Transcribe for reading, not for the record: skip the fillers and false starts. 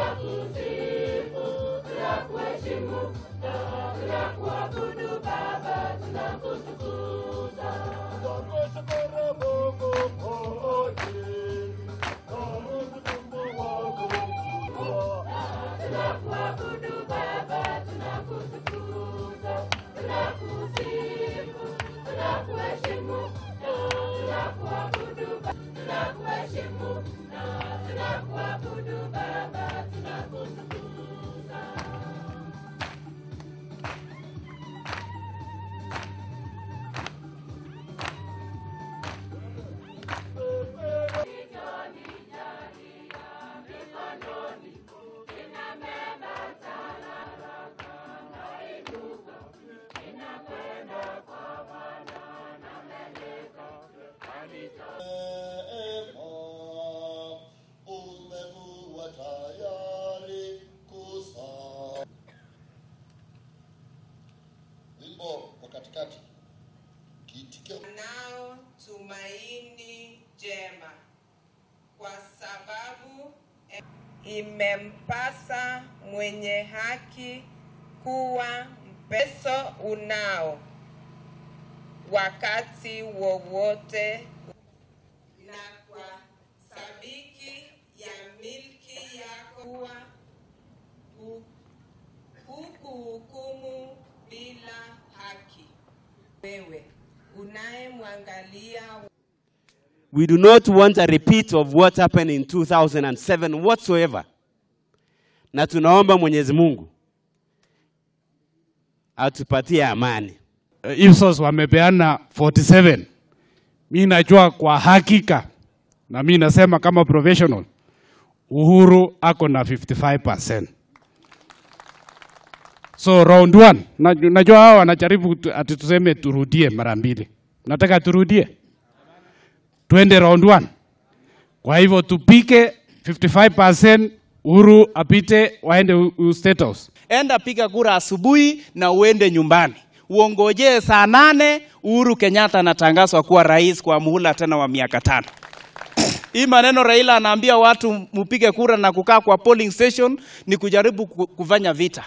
Tunakusifu, tunakuheshimu, tunakuabudu Baba, tunakutukuza. Tunakushukuru Mungu mmoja, na utukufu wako mkubwa. Tunakuabudu Baba, tunakutukuza. Tunakusifu, tunakuheshimu, tunakuabudu, tunakuheshimu, tunakuabudu Baba, tunakutukuza. Umekuwa tayari kusa. Wimbo wa katikati, kiitikio Nao tumaini jema, kwa sababu imempasa mwenye haki kuwa mpeso unao wakati wowote, na kwa sabiki ya milki yako kuwa hukuhukumu bila haki. Wewe unayemwangalia. We do not want a repeat of what happened in 2007 whatsoever. Na tunaomba Mwenyezi Mungu atupatie amani. Ipsos wamepeana 47. Mi najua kwa hakika, na mi nasema kama professional, Uhuru ako na 55%. So round one, najua hao wanajaribu ati tuseme turudie mara mbili. Nataka turudie. Tuende round one. Kwa hivyo tupike 55%, Uhuru apite, waende State House. Enda piga kura asubuhi na uende nyumbani. Uongojee saa 8 Uhuru Kenyatta anatangazwa kuwa rais kwa muhula tena wa miaka 5. Hii maneno Raila anaambia watu mupige kura na kukaa kwa polling station ni kujaribu kufanya vita.